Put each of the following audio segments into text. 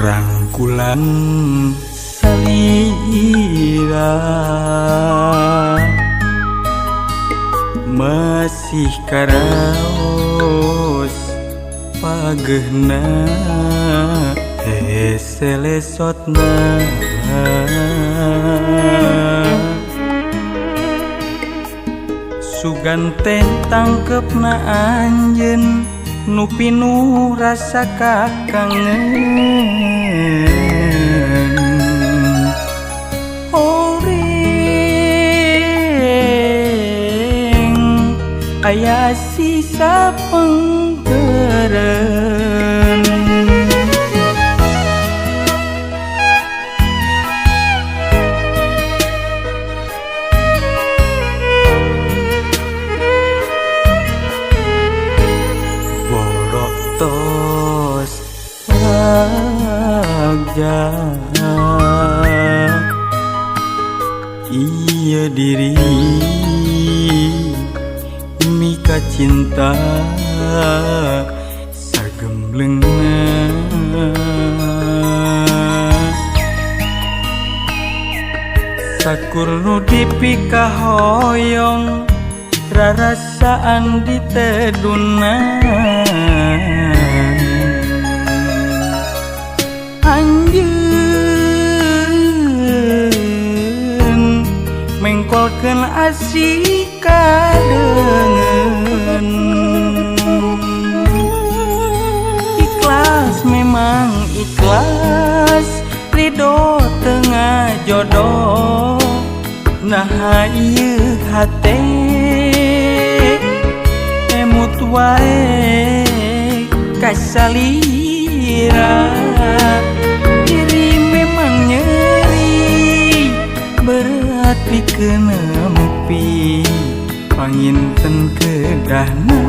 Rangkulan salira masih karaos pagehna selesotna sugan teh tangkepna anjeun nu pinuh rasa kakangen. Oring aya sisa pengkeren. Tos bagja iya diri mika cinta sagemblengna sakur nu dipikahoyong rarasaan diteduna. Anjeun mengkolkeun asih kadeungeun. Ikhlas memang ikhlas ridho tengah jodoh naha ieu hate emut wae kasalira. Diri memang nyeri berat pikeun nempi panginten kedahna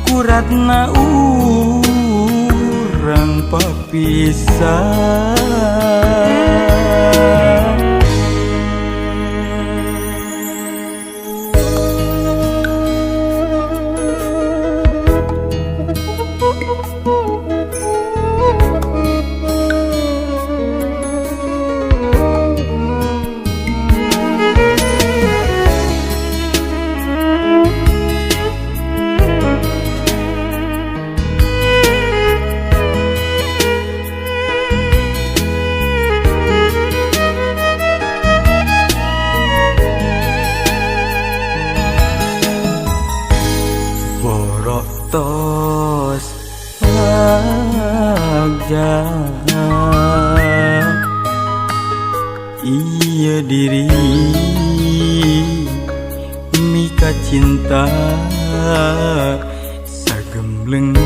kuratna urang papisah. Tos bagja iya diri mika cinta sagemblengna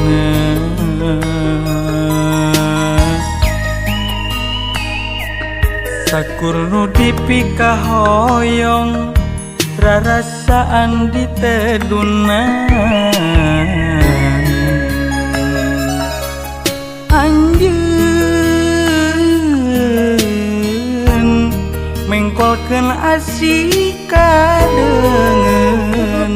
sakur nu dipikahoyong rarasaan diteduna. Anjeun mengkolkeun asih kadeungeun.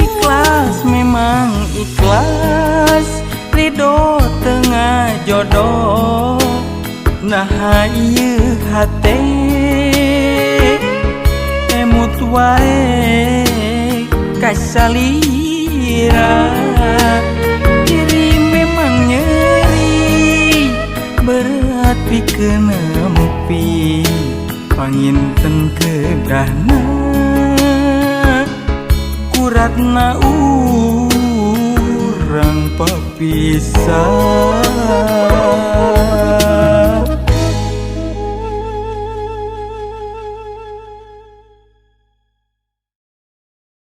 Ikhlas memang ikhlas ridho tengah jodoh naha ieu hate emut wae kasalira. Diri memang nyeri berat pikeun nempi panginten kedahna kuratna urang papisah.